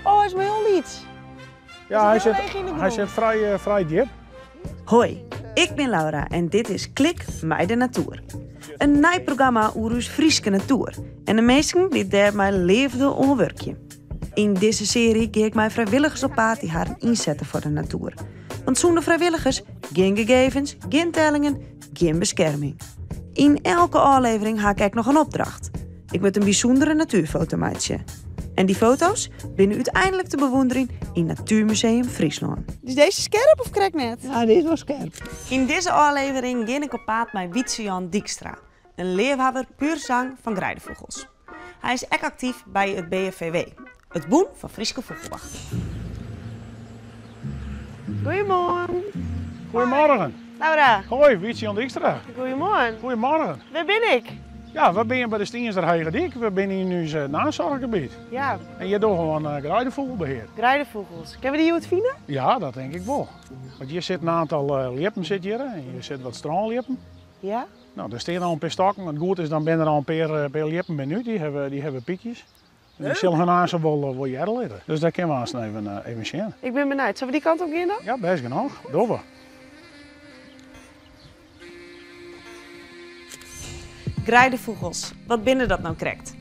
Oh, hy is mar hiel lyts. Ja, hy sit, hy sit frij, frij djip. Hoi, ik bin Laura en dit is Klik mei de Natoer. In nij programma oer ús Fryske natoer en de minsken dy't dêr mei leafde oan wurkje. Yn dizze searje gean ik mei frijwilligers op paad dy't harren ynsette foar de natoer. Want sûnder frijwilligers gjin gegevens, gjin tellingen, gjin beskerming. Yn elke ôflevering ha ik ek noch in opdracht. Ik moat in bysûndere natuerfoto meitsje. En dy foto's binne úteinlik te bewûnderjen yn Natuermuseum Fryslân. Is dizze skerp of krekt net? Ja, dy is wol skerp. Yn dizze ôflevering gean ik op paad mei Wietse Jan Dykstra, in leafhawwer puer sang fan greidefûgels. Hy is ek aktyf by it BFVW, it Bûn fan Fryske Fûgelwachten. Goeiemoarn. Goedemorgen. Laura. Hoi, Wietse Jan Dykstra. Goeiemoarn. Goedemorgen. Wêr bin ik? Ja, we binne by de Stienzer Hegedyk. We binne yn ús nasoarchgebiet. Ja. En hjir dogge we oan greidefûgelbehear. Greidefûgels. Kinne we dy hjoed fine? Ja, dat tink ik wol. Want hjir sit in oantal ljippen sit hjir en hjir sit wat strânljippen. Ja. No, der stean al in pear stokken. As it goed is, dan binne der al in pear ljippen binnen út. Dy hawwe pykjes. En dy sille hun aanst wol hearre litte. Dus dêr kinne we aanst even sjen. Ik bin benijd. Sille we dy kant op gean dan? Ja, bêst genôch. Dogge we. Greidefûgels, wat binne dat no krekt?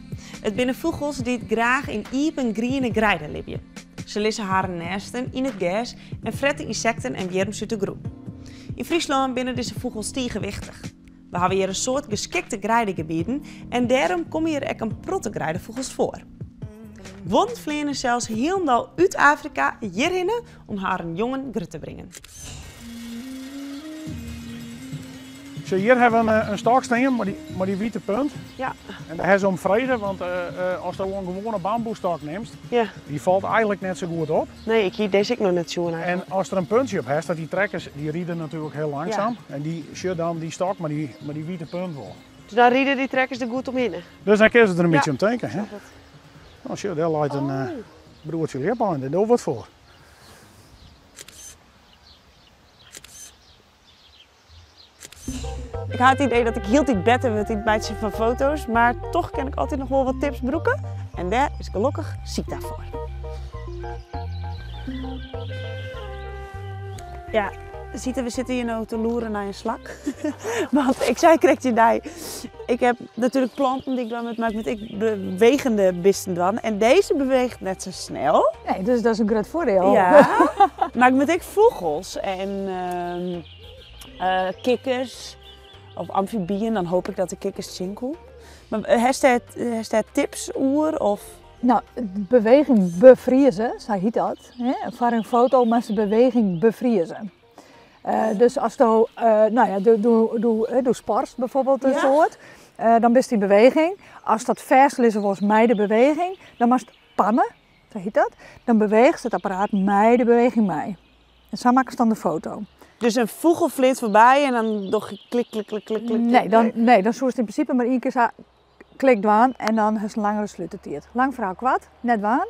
It binne fûgels dy't graach yn iepen griene greide libje. Se lizze harren nêsten yn it gers en frette ynsekten en wjirms út de grûn. Yn Fryslân binne dizze fûgels tige wichtich. We hawwe hjir in soad geskikte greidegebieten en dêrom komme hjir ek in protte greidefûgels foar. Guon fleane sels hielendal út Afrika hjirhinne om harren jongen grut te bringen. Sjoch, hjir hawwe we in stok stean mei dy wite punt. Ja. En dêr ha se om frege, want ast in gewoane bamboestok nimst, ja. dy falt eigenlik net sa goed op. Nee, ik hie dizze ek noch net sjoen eigenlik. En ast der in puntsje op hast, dat dy trekkers dy ride natuerlik hiel langsum. Ja. En dy sjogge dan dy stok mei dy wite punt wol. Dus dan ride dy trekkers der goed omhinne? Dus dan kinne se der in bytsje om tinke. Hè? Snap it. No sjoch, dêr leit in broertsje ljipaai, dêr dogge we wat foar. Ik ha it idee dat ik hieltyd better wurd yn it meitsjen fan foto's, mar toch kin ik altyd noch wol wat tips brûke. En dêr is gelokkich Sita foar. Ja, Sita, we sitte hjir no te loeren nei in slak. Want ik sei krekt tsjin dy, ik ha natuerlik planten dy't ik dwaan moat, mar ik moat ek bewegende bisten dwaan. En dizze beweecht net sa snel. Nee, dus dat is in grut foardiel. Ja, mar ik moat ek fûgels en kikkers of amfibyen, dan hoopje ik dat de kikkers tsjinkomme. Mar hast dêr tips oer? Of? No, beweging befrieze, sa hjit dat. Foar in foto moatst de beweging befrieze. Dus asto, no ja, do sportst bijvoorbeeld in soad, dan bist yn beweging. Ast dat fêstlizze wolst mei de beweging, dan moatst panne, sa hjit dat. Dan beweecht it apparaat mei de beweging mei. En sa makkest dan de foto. Dus in fûgel fleant foarby en dan doch ik klik, klik, klik, klik, klik, Nee, dan, nee, dan soest yn prinsipe mar ien kear sa klik dwaan en dan hast in langere slutertiid. Lang ferhaal koart, net dwaan.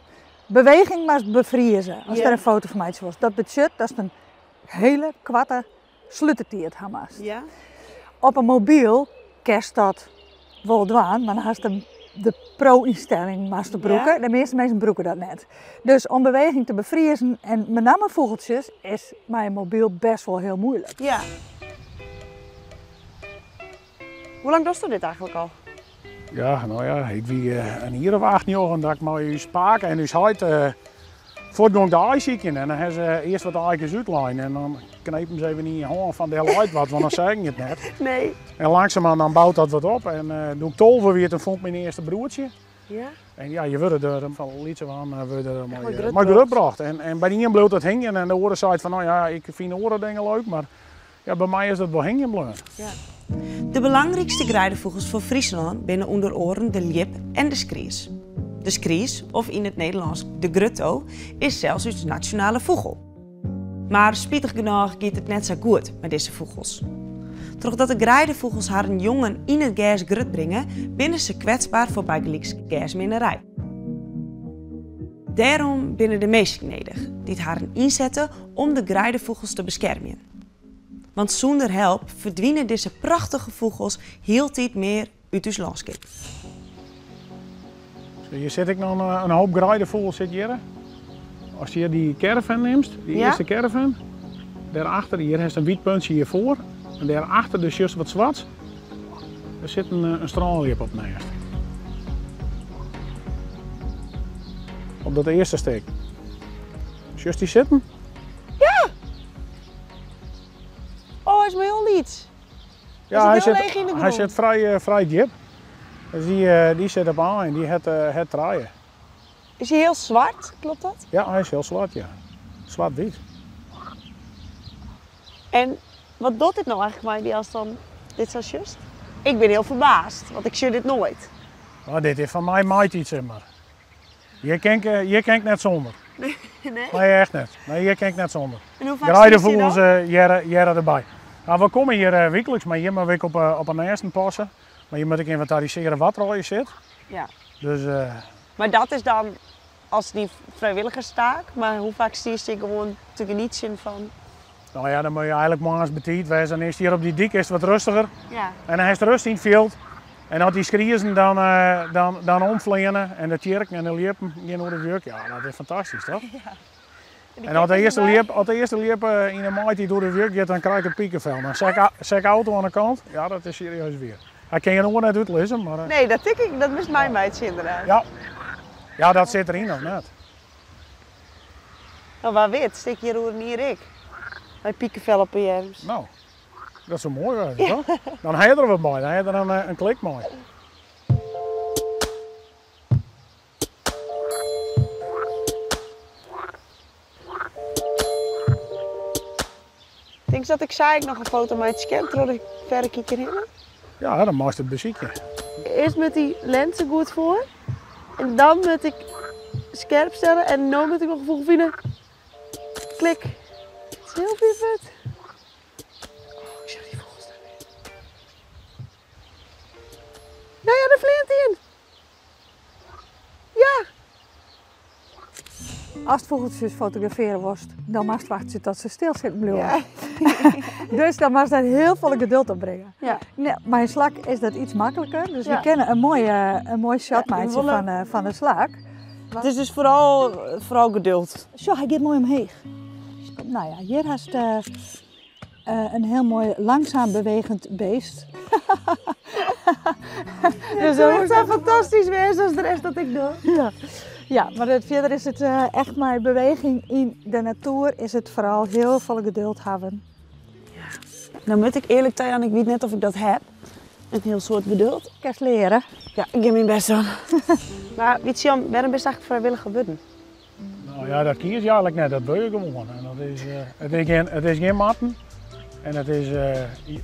Beweging moatst befrieze ast der in foto fan meitsje wolst. Dat betsjut datst in hiele koarte slutertiid ha moatst. Op in mobyl kinst dat wol dwaan, mar dan hast de pro-ynstelling moatst brûke. De measte minsken brûke dat net. Dus om beweging te befriezen en met name fûgeltsjes is mei in mobyl bêst wol hiel muoilik. Ja. Hoe lang dochsto dit eigenlik al? Ja, no ja, ik wie in jier of 8, 9 dat ik mei ús pake en ús heit fuortgong te aaisykjen. En dan ha se earst wat aaikes útlein en dan knepen se even yn je hân fan dêr leit wat, want dan seagen je it net. Nee. En langsumoan dan bout dat wat op. En doe't ik 12 wie, toen fûn ik myn earste broertsje. Ja. En ja, je wurde der fan lyts af oan wurde der Echt mei grut mei grutbrocht. En by de ien bliuwt dat hingjen en de oare seit fan no ja, ik fyn oare dingen leuk, mar ja, by my is dat wol hingjen bleaun. Ja. De belangrykste greidefûgels foar Fryslân binne ûnder oaren de ljip en de skries. De skries, of yn it Nederlânsk de grutto, is sels ús nasjonale fûgel. Mar spitich genôch giet it net sa goed mei dizze fûgels. Trochdat de greidefûgels harren jongen yn it gers grutbringe, binne se kwetsber foar bygelyks gersmeanerij. Dêrom binne der minsken nedich dy't harren ynsette om de greidefûgels te beskermjen. Want sûnder help ferdwine dizze prachtige fûgels hieltyd mear út ús lânskip. Hjir sit ek noch in hoop greidefûgels sit hjir. As je dy caravan nimst, dy earste caravan, dêrachter, hjir hast in wyt puntsje hjirfoar en dêrachter dus just wat swarts, der sit in strânljip op nêst. Op dat earste stik. Sjochst dy sitten? Ja! Oh, hy is mar hiel lyts. Ja, hy sit, hy sit frij, frij djip. Dus dy, dy sit op aaien, dy hat, hat trije. Is hy hiel swart, kloppet dat? Ja, hy is hiel swart, ja. Swart-wyt. En wat docht dit no eigentlik mei dy ast dan dit sa sjochst? Ik bin hiel ferbaasd, want ik sjoch dit noait. No, dit is foar my maitiid, sis mar. Hjir kin ik, hjir kin ik net sûnder. Nee? Nee, echt net. Nee, hjir kin ik net sûnder. En hoe faak stiest hjir Greidefûgels dan? hearre, hearre derby. No, we komme hjir wykliks, mar hjir moat ik op 'e nêsten passe. Mar hjir moat ik ynventarisearje wat der allegear sit. Ja. Dus, Mar dat is dan as dyn frijwilligerstaak, mar hoe faak stiest hjir gewoan te genietsjen fan? No ja, dan moat je eigentlik moarns betiid wêze. Dan is it hjir op dy dyk is it wat rêstiger. Ja. En dan hast rêst yn it fjild. En as dy skriezen dan, dan, dan omfleane en de tjirken en de ljippen gean oer it wjuk, ja, dat is fantastysk, toch? Ja. En as de earste ljip, as de earste ljip yn de maitiid oer it wjuk giet, dan krij ik it pikefel. Dan set ik, set ik auto oan de kant. Ja, dat is serieus wier. Dat kin je oar net útlizze, mar. Nee, dat tink ik, dat moatst meimeitsje ynderdaad. Ja. Ja, dat sit deryn of net? No, wa wit, stean ik hjir oer in jier ek. Mei pikefel op 'e earms. No, dat soe moai wêze, toch? Dan ha je der wat mei, dan ha je der in klik mei. Tinkst dat ik sa ek noch in foto meitsje kin troch de ferrekiker hinne? Ja, dan meist it besykje. Earst moat dy lense goed foar en dan moat ik skerp stelle en no moat ik noch in fûgel fine. Klik. It is hiel fier fuort. Oh, ik sjoch dy fûgels dêr wer. No ja, der fleant ien. Ja! Ast fûgeltsjes fotografearje wolst, dan moatst wachtsje tot se stil sitten bliuwe. Ja. Dus dan moatst dêr hiel folle geduld op bringe. Ja. Nee, mei in slak is dat yts makliker, dus we kinne in moai shot meitsje fan de slak. It is dus foaral geduld. Sjoch, hy giet moai omheech. No ja, hjir hast in hiel moai langzaam bewegend beest. Dus dat soe fantastysk wêze as de rest dat ek docht. Ja. Ja, mar fierder is it echt mei beweging yn de natoer is it foaral hiel folle geduld hawwen. Ja. No moat ik earlik tajaan, ik wit net of ik dat ha. In hiel soad geduld. Kinst leare. Ja, ik gean myn bêst dwaan. Mar Wytsjan, wêrom bist eigentlik frijwilliger wurden? No ja, dat kies je eigentlik net, dat wurd je gewoan. En dat is, it is gjin, it is gjin moatten. En it is,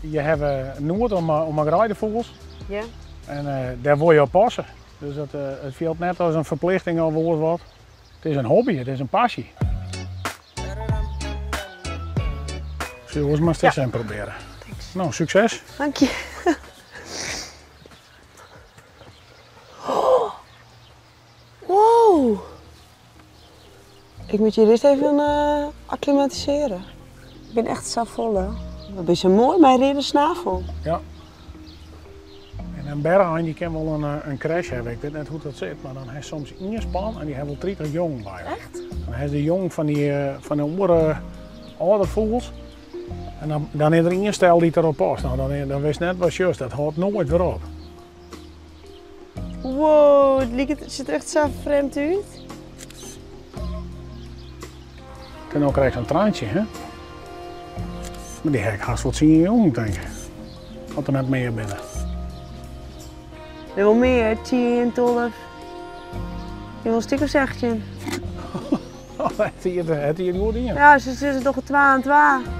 je hawwe noed om 'e greidefûgels. Ja. En dêr wol je op passe. Dus dat, it fielt net as in ferplichting of oars wat. It is in hobby, it is in passy. Zullen we maar eens ja. proberen. Thanks. Nou, succes. Dank je. Oh. Wow. Ik moet je eerst even acclimatiseren. Ik ben echt zo vol, hè. Wat is zo mooi, mijn reade snavel. Ja. En in berchein dy kin wol in crash hawwe. Ik wit net hoe't dat sit, mar dan hast soms ien span en dy ha wol 30 jongen by. Echt? Dan hast de jongen fan de oare âlderfûgels. En dan is der ien stel dy't derop past. No, dan witst net wat sjochst. Dat hâldt noait wer op. Wow, it liket, it sjocht der echt sa frjemd út. En dan krijg je een traantje, hè? Mar dy ha ik hast wol 10 jongen, tink ik. As der net mear binne. Der wol mear, 10, 12. Je wol in stik of 16. Het hier goed in. Ja, se sizze doch 2 en 2.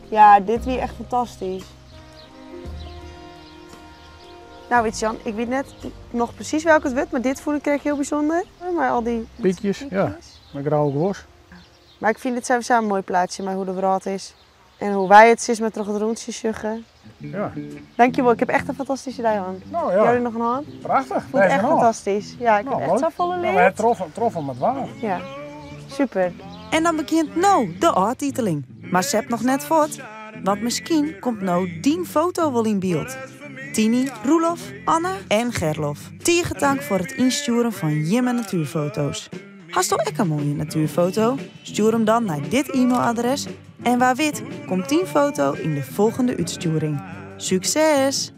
Ja, dit wie echt fantastysk. Nou, Wytsjan, ik wit net noch presys welke it wurdt, mar dit fûn ik krekt hiel bysûnder. Mei al dy Pykjes, ja. Mei grauwe guos. Mar ik fyn dit sawiesa in moai plaatsje mei hoe't de wrâld is. En hoe't wy it sis mar troch it rûntsje sjogge. Ja. Dankjewol, ik ha echt in fantastyske dei hân. No, ja. Jou dy noch in hân? Prachtich. Ik fûn it echt fantastysk. Ja, ik ha echt safolle leard. Nou, troffen met waar. Ja, super. En dan begjint no de ôftiteling. Mar sep noch net fuort, want miskien komt no dyn foto wol yn byld. Tini, Roelof, Anne en Gerlof. Tige tank foar it ynstjoeren fan jimme natuerfoto's. Hasto ek in moaie natuerfoto? Stjoer him dan nei dit e-mailadres en wa wit komt dyn foto yn de folgjende útstjoering. Sukses!